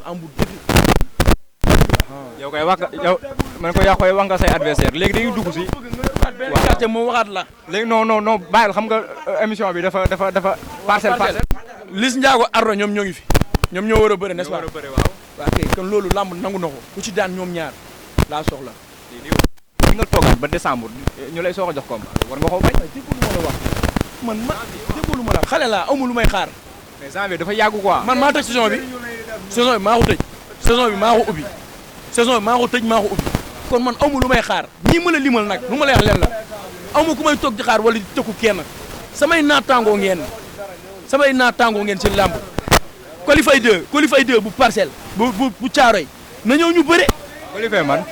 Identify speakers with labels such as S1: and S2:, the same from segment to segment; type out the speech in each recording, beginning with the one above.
S1: ambu dëgg.
S2: yow koy wax yow man ko yaa koy wax nga say adversaire léegi dañuy dugg si.
S1: waaw quartier moo waxaat la.
S2: léegi non bàyyil xam nga émission bi dafa parcelle.
S1: Liss Ndiago Ardo ñoom ñoo ngi fi. ñoom ñoo war a bëre n'est-ce pas.
S2: waaw
S1: kay kon loolu lamb nangu na ko ku ci daan ñoom ñaar laa soxla.
S2: li nga toogaat ba décembre ñu lay soog a jox combat war nga koo bañ.
S1: déglu ma la wax man déglu ma la xale laa amul lu may xaar.
S2: mais janvier dafa yàggu quoi.
S1: man maa tëj saison bi maa ko tëj saison bi maa ko ubbi saison bi maa ko tëj maa ko ubbi kon man amul lu may xaar ñii mën a limal nag lu ma lay wax leen la amul ku may toog di xaar wala di tëkku kenn samay naataangoo ngeen ci làmb qualifié 2 bu parcelle bu caaroy na ñëw ñu bëre.
S2: qualifié man.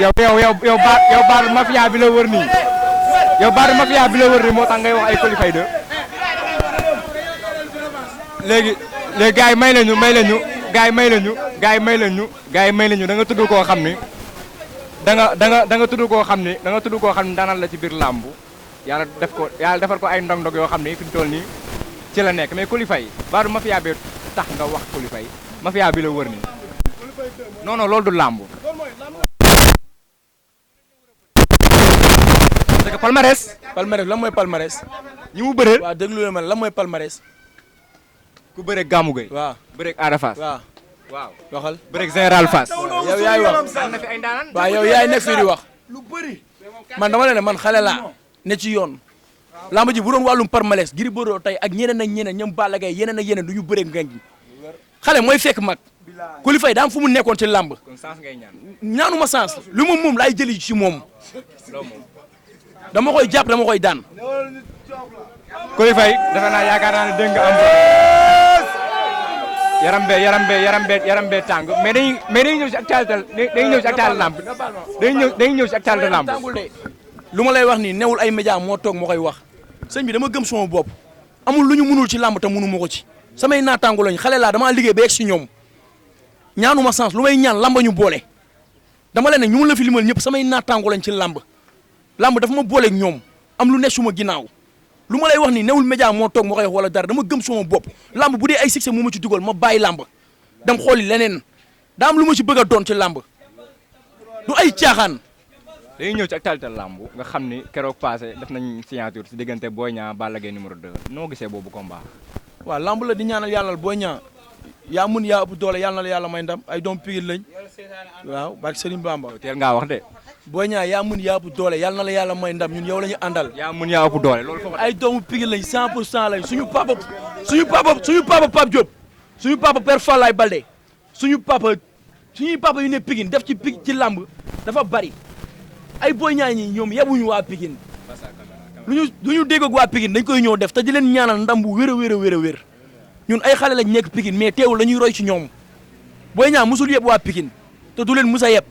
S2: yow baar mafia bi la wër nii moo tax ngay wax ay qualifié 2 léegi gars yi may lañu da nga tudd koo xam ni da nga tudd koo xam ni daanal la ci biir làmb yàlla defal ko ay ndog-ndog yoo xam ni fi mu toll nii ci la nekk mais qualifié baar mafia bi tax nga wax qualifié mafia bi la wër nii non loolu du làmb. parce que palmarès lan mooy palmarès. ñi mu bëreel.
S1: waaw déglu leen ma lan mooy palmarès.
S2: ku bëreeg Gamou Gueye.
S1: waaw
S2: bëreeg Ada Fass.
S1: waaw waxal.
S2: bëreeg Général Fass.
S1: yow yaay wax. waaw yow yaay nekk fii di wax. lu bëri. man dama leen ne man xale laa ne ci yoon. lamb ji bu doon wàllum palmarès Gris Bordeaux tey ak ñeneen ñoom Balla Gaye yeneen du ñu bëreeg ngeen gi. xale mooy fekk mag. qualifié daa am fu mu nekkoon ci lamb.
S2: kon sens ngay ñaan.
S1: ñaanuma sens lu moom laay jëli ci moom. dama koy jàpp dama koy daan.
S2: qualifié defe naa yaakaar naa ne dégg nga am yaram bee tàng mais dañuy ñëw ci actualité lamb dañuy ñëw ci actualité lamb.
S1: lu ma lay wax nii newul ay média moo toog moo koy wax sëñ bi dama gëm sama bopp amul lu ñu mënul ci lamb te mënu ma ko ci samay naataango lañ xale laa damaa liggéey ba yegg si ñoom ñaanuma sens lu may ñaan lamba ñu boole dama leen ne ñu la fi limal ñëpp samay naataango lañ ci lamb dafa ma booleeg ñoom am lu ne suma ginnaaw lu ma lay wax nii newul média moo toog moo koy wax wala dara dama gëm sama bopp lamb bu dee ay succès moo ma ci dugal ma bàyyi lamb dam xooli leneen daa am lu ma ci bëgg a doon ci lamb du ay caaxaan.
S2: dañuy ñëw ci actualité lamb nga xam ni keroog passé def nañ signature ci diggante Boy Niang Balla Gaye numéro 2 noo gisee boobu combat.
S1: waaw lamb la di ñaanal yàlla Boy Niang yaa mën yaa ëpp doole yàlla na la yàlla may ndam ay doom pigil lañ waaw barke Serigne Bamba.
S2: teel ngaa wax de.
S1: Boy Niang yaa mën yaa ëpp doole yàlla na la yàlla may ndam ñun yow la ñu àndal.
S2: yaa mën yaa ëpp doole loolu foofu
S1: ay doomu pigil lañ 100% lañ suñu papa Pape Diop suñu papa Père Fallaye Balde suñuy papa yu ne Pikine def ci lamb dafa bari ay Boy Niang ñi ñoom yebuñu waa Pikine lu ñu dégg ak waa Pikine dañ koy ñëw def te di leen ñaanal ndam bu wér a wér ñun ay xale lañ nekk Pikine mais teewul la ñuy roy ci ñoom Boy Niang musul yeb waa Pikine te du leen mus a yeb.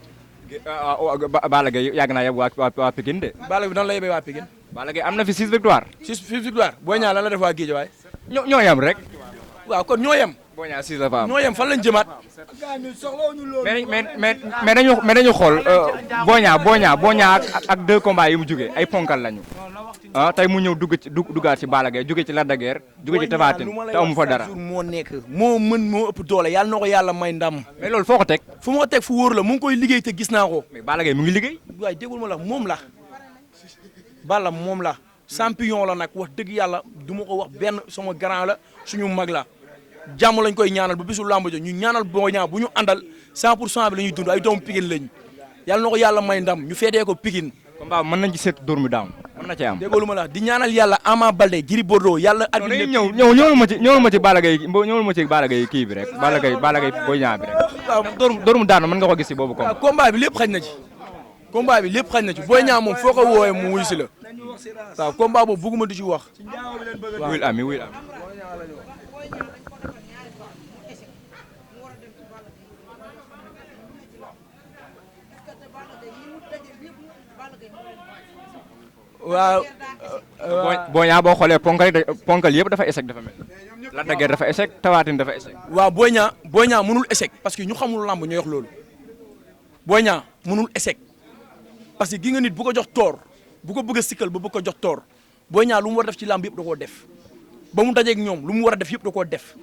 S2: Balla Gaye yàgg naa yeb waa Pikine de.
S1: Balla Gaye nan la yebee waa Pikine.
S2: Balla Gaye am na fi 6 victoire.
S1: 6 victoire Boy Niang lan la def waa Guédiawaye.
S2: ñoo yem rek.
S1: waaw kon ñoo yem.
S2: Boy Niang 6 la fa am
S1: ñoo yem fan lañ jëmaat.
S2: mais dañu xool Boy Niang ak 2 combats yi mu jugee ay ponkal lañu. tey mu ñëw duggaat ci Balla Gaye jóge ci Lac de Guiers jóge ci Tapha Tine te amu fa dara.
S1: moo nekk moo mën moo ëpp doole yàlla na ko yàlla may ndam.
S2: mais loolu foo ko teg.
S1: fu ma ko teg fu wóor la mu ngi koy liggéey te gis naa ko.
S2: mais Balla Gaye mu ngi liggéey.
S1: waaye déggul ma la moom la Balla moom la champion la nag wax dëgg yàlla du ma ko wax benn sama grand la suñu mag la jàmm lañ koy ñaanal ba bisu làmb jo ñu ñaanal Boy Niang bu ñu àndal 100% bi la ñuy dund ay doomu Pikine lañ yàlla na ko yàlla may ndam ñu feetee ko Pikine.
S2: combat mën nañ ci seet dóor mi daam mën na cee am.
S1: déggoo lu ma la di ñaanal yàlla Ama Baldé Gris Bordeaux yàlla.
S2: ñëwul ma ci Balla Gaye kii bi rek Balla Gaye Boy Niang bi rek. waaw dóor mu daan mën nga ko gis ci boobu combat.
S1: waaw combat bi lépp xaj na ci. combat bi lépp xaj na ci Boy Niang moom foo ko woowee mu wuy si la waaw combat boobu bëgguma di ci wax.
S2: waaw wuyul ami.
S1: waaw.
S2: Boy Niang boo xoolee ponkal yëpp dafa échec dafa mel. Lac de Guiers dafa échec Tapha Tine dafa échec.
S1: waaw Boy Niang mënul échec parce que ñu xamul lamb ñooy wax loolu Boy Niang mënul échec parce que gi nga nit bu ko jox toor bu ko bëgg a sikkal ba bu ko jox toor Boy Niang lu mu war a def ci lamb yëpp da koo def ba mu dajeeg ñoom lu mu war a def yëpp da koo def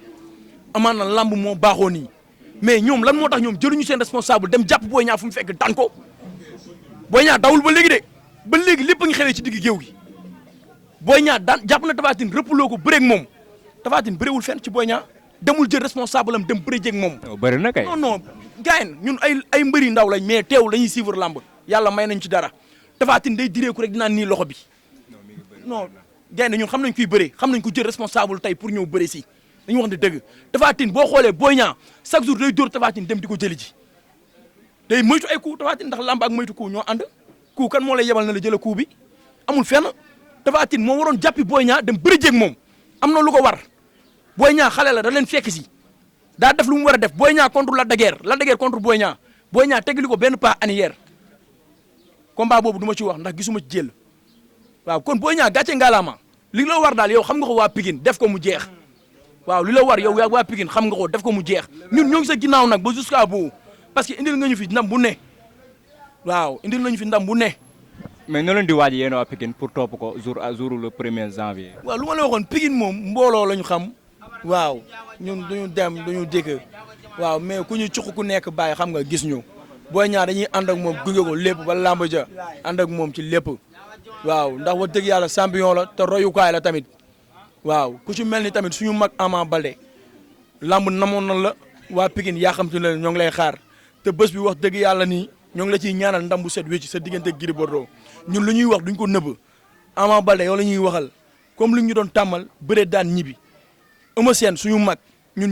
S1: amaan na lamb moo baaxoo nii mais ñoom lan moo tax ñoom jëluñu seen responsable dem jàpp Boy Niang fu mu fekk daan ko Boy Niang dawul ba léegi de ba léegi lépp a ngi xewee ci digg géew gi Boy Niang daan jàpp na Tapha Tine rëppaloo ko bëreeg moom Tapha Tine bëreewul fenn ci Boy Niang demul jël responsable am dem bëre jeeg moom.
S2: bëri na kay.
S1: non non gars ñun ay mbëri ndaw lañ mais teewul dañuy suivre lamb yàlla may nañ ci dara Tapha Tine day direeku rek dinaan nii loxo bi non gars ñun xam nañ kuy bëre xam nañ ko jël responsable tey pour ñëw bëre si dañu wax ne dëgg Tapha Tine boo xoolee Boy Niang chaque jour day dóor Tapha Tine dem di ko jëli ji day moytu ay coup Tapha Tine ndax lamb ak moytu coup ñoo ànd coup kan moo lay yebal na la jëla coup bi amul fenn Tapha Tine moo waroon jàppi Boy Niang dem bëre jeeg moom am na lu ko war Boy Niang xale la da leen fekk si daa def lu mu war a def Boy Niang contre Lac de Guiers contre Boy Niang tegli ko benn pas anière combat boobu du ma ci wax ndax gisuma ci jël waaw kon Boy Niang gàcce ngalaama li la war daal yow xam nga ko waa Pikine def ko mu jeex waaw li la war yow waa Pikine xam nga ko def ko mu jeex ñun ñoo ngi sa ginnaaw nag ba jusqu'à bout parce que indil nga ñu fi ndam bu ne waaw indil nañu fi ndam bu ne.
S2: mais noo leen di waaj yéen waa Pikine pour topp ko jour le 1er janvier.
S1: waaw lu ma la waxoon Pikine moom mbooloo la ñu xam. waaw ñun duñu dem duñu dégg waaw mais ku ñu cuq ku nekk bàyyi xam nga gis ñu Boy Niang dañuy ànd ak moom gunge ko lépp ba làmb ja ànd ak moom ci lépp waaw ndax wax dëgg yàlla champion la te royukaay la tamit waaw ku ci mel ni tamit suñu mag Ama Baldé làmb namoon na la waa Pikine yaa xam ci la ñoo ngi lay xaar te bés bi wax dëgg yàlla nii ñoo ngi la ciy ñaanal ndam bu set wécc sa diggante Gris Bordeaux ñun lu ñuy wax duñ ko nëbb Ama Baldé yow la ñuy waxal comme li ñu doon tàmmal bëre daan ñibbi Eumeu Sène suñu mag